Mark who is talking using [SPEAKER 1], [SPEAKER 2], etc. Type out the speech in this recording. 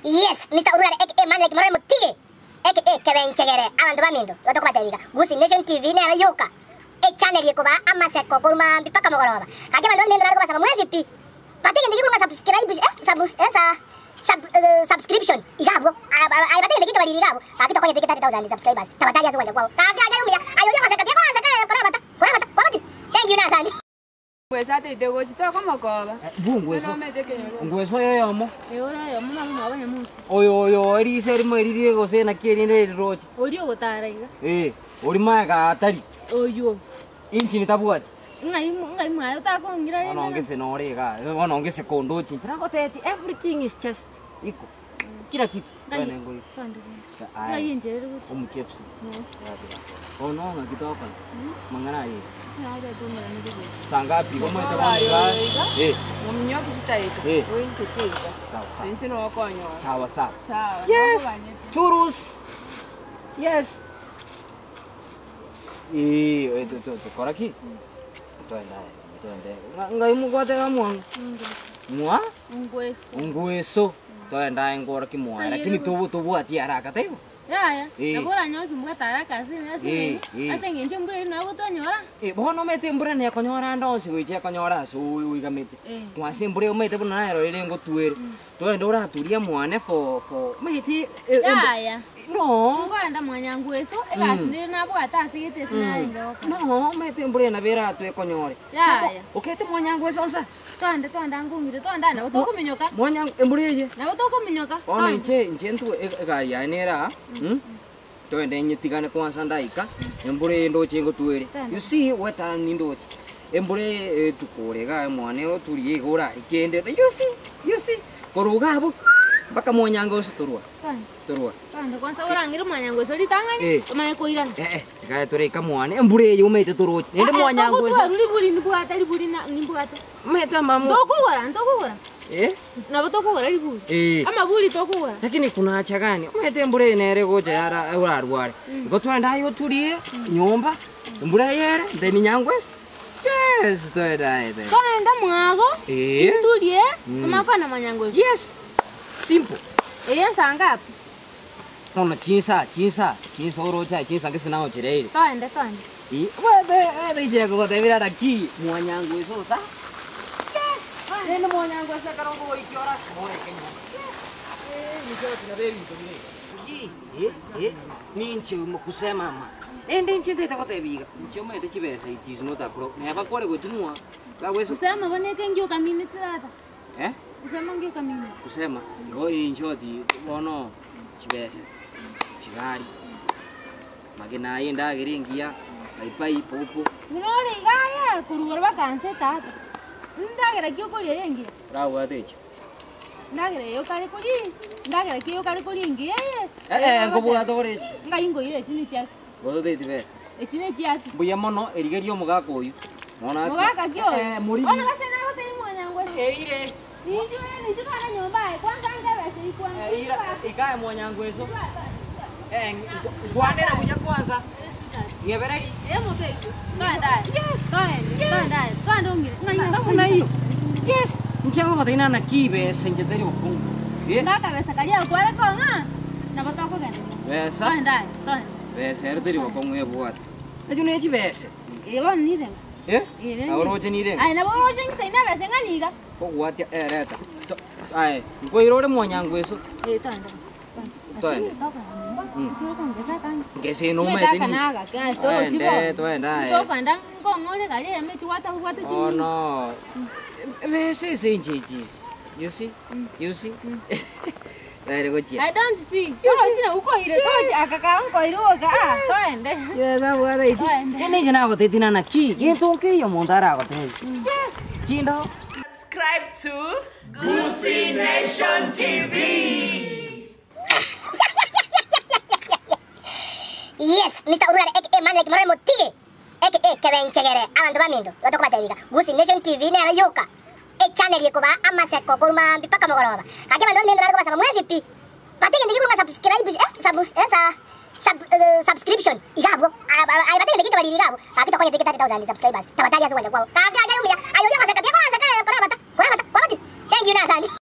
[SPEAKER 1] Yes, Mister Orurare aka Man Like Morore Motige aka Kebenchegere abanto baminto igo tokobatebia iga Gusii Nation TV nero yoka echannel ekobaa amaseko korwa maambia mpaka mogoroba. Gaki abanto baminto nare kobasaba mwensi pi bate egento kekorwa ng'a subscribe eh sub eh sa sub subscription iga abwo aye bate egento kekebariri iga abwo gaki tokonyete eke 30,000 subscribers tabatari ase ogwancha kwao gaki aye omuya aye oria ogoseka tiga koaseka korabata korabata kwabatire thank you na asante.
[SPEAKER 2] Ngwesa ataite gochia tokomokoba.
[SPEAKER 3] Bungweso.
[SPEAKER 2] Nomete ekenyoro.
[SPEAKER 3] Ngweso oyo oyomo.
[SPEAKER 4] Ee, ore oyomo mama mwabo nyamosi.
[SPEAKER 3] Oyo oyo eriso erimo eriri gose naki erinde eriroche.
[SPEAKER 4] Oria ogotara iga.
[SPEAKER 3] Ee, oria maega atari.
[SPEAKER 4] Oywo.
[SPEAKER 3] Inchini tabwati.
[SPEAKER 4] Ng'ai ng'ai mwaye otakong'ira rende.
[SPEAKER 3] Bono ngese nore igaa, bono ngese kondochi inche nagotebeti everything is just equal. Kila kitu.
[SPEAKER 4] Ng'ai
[SPEAKER 3] Bono engoyo.
[SPEAKER 4] twende kende.
[SPEAKER 3] Aye.
[SPEAKER 4] Ng'ai enchera ere gochia.
[SPEAKER 3] Omochepsi. Bono ng'aki togokora? Mang'ana aye. Saa ngapi igo omanyete bono iga? Eh.
[SPEAKER 2] Mominyoki chitaika,
[SPEAKER 3] Eh.
[SPEAKER 2] oinchete iga.
[SPEAKER 3] Sawa sawa.
[SPEAKER 2] Inche nokonyora.
[SPEAKER 3] Sawa sawa.
[SPEAKER 2] Sawa.
[SPEAKER 3] Yes.
[SPEAKER 2] nokobanyete.
[SPEAKER 3] Churus. Yes. Eh, eh, to- to- tokora ki? Twende aye, twende. Ng'a- Ng'ai mogwateba mwango? Mwa?
[SPEAKER 4] Ngweso.
[SPEAKER 3] Ngweso. Twende aye nkoroki mwaye, lakini tobu tobwati haraka taibo?
[SPEAKER 4] Yaya,
[SPEAKER 3] Eh.
[SPEAKER 4] nabo oranyore kimbwate haraka ase ase
[SPEAKER 3] Eh, eh.
[SPEAKER 4] ase eng'encho embura eri nabo tonyora.
[SPEAKER 3] Eh, bono omanyete embura nekonyora ande onsi goicha ekonyora ase oyo oigamete.
[SPEAKER 4] Eh.
[SPEAKER 3] Kwase embura omanyete buna nero ere ngotwere. Togende oraturie mwane for for omanyete e- embu-
[SPEAKER 4] Yaya.
[SPEAKER 3] No.
[SPEAKER 4] Nkoenda mwanyangweso egasi nere nabwate ase gete ase narenge gokora.
[SPEAKER 3] No, omanyete embura eye nabo eratwe ekonyore.
[SPEAKER 4] Yaya.
[SPEAKER 3] Okete mwanyangweso onsa.
[SPEAKER 4] Twende twende angong'ire twende nabo tokominyoka.
[SPEAKER 3] Mwanya embura eye.
[SPEAKER 4] Nabo tokominyoka.
[SPEAKER 3] Bono inche inche ntwe egari yaye nere aa, mm, toende nyetigane kwanza ndaika, embura eye ndoche ngotwere. You see, gwetana nindoche. Embura eye etukore igaa mwane oturie iga orare kende, you see, you see, korwa iga abwo mpaka mwanyanga ase torwa,
[SPEAKER 4] Twende.
[SPEAKER 3] torwa.
[SPEAKER 4] Twende kwanza orang'ire mwanyanga ase ritang'ani,
[SPEAKER 3] Eh.
[SPEAKER 4] omanye koirana.
[SPEAKER 3] Eh eh, tiga toraika mwane, embura eye omanyete toroche, naende mwanyanga ase.
[SPEAKER 4] Togotwa riburi nimbwate riburi na nimbwate.
[SPEAKER 3] Omanyete amamu.
[SPEAKER 4] Tokogora, ntokogora.
[SPEAKER 3] Eh?
[SPEAKER 4] Nabo tokogora riburi.
[SPEAKER 3] Eh.
[SPEAKER 4] Amaburi tokogora.
[SPEAKER 3] Lakini kuna hacha gani? Omanyete embura eye nere egocha yara orarware. Igo twende aye oturie nyomba, embura eyere, then nyangwese. Yes, twende aye twende.
[SPEAKER 4] Twende mwago,
[SPEAKER 3] Eh.
[SPEAKER 4] turie, tomanye kogenda mwanyangweso.
[SPEAKER 3] Yes. Simple.
[SPEAKER 4] Eye nsa ngapi?
[SPEAKER 3] Bono chinsa, chinsa, chinsa oroche aye chinsa ngese nagochireire.
[SPEAKER 4] Twende, twende.
[SPEAKER 3] Ii, omanyete omanyete inche nkogotebia rara ki, mwanyangweso osa. Yes. Rende mwanyangweso ekero nkogoikia ore ase oreke nyomba. Yes. Eh, inche gose nabo ebinto bire iga. Ki, eh, eh, ninche kusema ama. Rende inche ntaete gotebia iga, inche omanyete chibesa it is not a pro, neba kore gochimwa, bagwesa.
[SPEAKER 4] Kusema bono eke ngiokamineti tata.
[SPEAKER 3] Eh?
[SPEAKER 4] Kusema ngiokamineti.
[SPEAKER 3] Kusema, igo in short bono chibesa, chigari, magena aye endagera engiya, paipai, popo.
[SPEAKER 4] Buna ore iga aye korwa igoro bakansa etata, ndagera ki okoria eye engiya?
[SPEAKER 3] Orabwate echio.
[SPEAKER 4] Ndagera eye okare koria, ndagera ki eye okare koria engiya eye?
[SPEAKER 3] Eh eh, nkobwate ore echi.
[SPEAKER 4] Ngai nkoira echi nechiaki.
[SPEAKER 3] Gose otaeti besa.
[SPEAKER 4] Echi nechiaki.
[SPEAKER 3] Mbuya mono, erigeria omogaka oyio. Bono ati-
[SPEAKER 4] Mogaka ki oyo?
[SPEAKER 3] Eh, morigi.
[SPEAKER 4] Bono gose nagotebia mwanyangwe.
[SPEAKER 3] Eire.
[SPEAKER 4] Ninchu ninchu tware nyomba aye, kwanza nkebesa ikwango.
[SPEAKER 3] Eira, ikae mwanyangweso. Eh, nkwanera buya kwanza. Ng'ebereri.
[SPEAKER 4] Eh, moto oito. Twende aye.
[SPEAKER 3] Yes.
[SPEAKER 4] Twende,
[SPEAKER 3] Yes.
[SPEAKER 4] twende aye. Twende ong'ire. Ng'ai
[SPEAKER 3] Namuna hiyo. Yes. Inche ngogotebia nana ki besa inche teri bokong'u. Eh?
[SPEAKER 4] Ngakabesa karia akware kong'a, nabo tokogenda.
[SPEAKER 3] Besa.
[SPEAKER 4] Twende aye, twende.
[SPEAKER 3] Besa ero teri bokong'u ebwate. Echio ne chibesa.
[SPEAKER 4] Eh, bono nirenga.
[SPEAKER 3] Eh?
[SPEAKER 4] Eh,
[SPEAKER 3] Nabo oroche nirenga.
[SPEAKER 4] Aye, nabo oroche ng'isaine ebesa eng'ana iga.
[SPEAKER 3] Kogwatia ereta. To- Aye, nkoira ore mwanyangweso.
[SPEAKER 4] Eh, twende.
[SPEAKER 3] Twende.
[SPEAKER 4] Mm.
[SPEAKER 3] Ngese nomanyete ninche. Twende, twende aye.
[SPEAKER 4] Tokanda nkong'ore karia emechi gwatabwate
[SPEAKER 3] Oh
[SPEAKER 4] chinyinga.
[SPEAKER 3] no. Besa ase inche it is. You see? You see? Nere gochia.
[SPEAKER 4] I don't see. Torochi na ukoire torochi akakara nkoire oka. Ah, twende.
[SPEAKER 3] Yes, abwate ichi.
[SPEAKER 4] Twende.
[SPEAKER 3] Ene inche nagoteti nana ki? Gento nkeiyo omonto aragotebie. Yes. Kindo.
[SPEAKER 2] Subscribe to
[SPEAKER 5] Gusii Nation TV.
[SPEAKER 1] Yes, Mister Orurare aka Man Like Morore Motige aka Kebenchegere abanto baminto igo tokobatebia iga Gusii Nation TV nero yoka echannel ekobaa amaseko korwa maambia mpaka mogoroba. Gaki abanto baminto nare kobasaba mwensi pi bate egento kekorwa ng'a subscribe eh sub eh sa sub subscription iga abwo aye bate egento kekebariri iga abwo gaki tokonyete eke 30,000 subscribers tabatari ase ogwancha kwao gaki aye omuya aye oria ogoseka tiga koaseka korabata korabata kwabatire thank you na asante.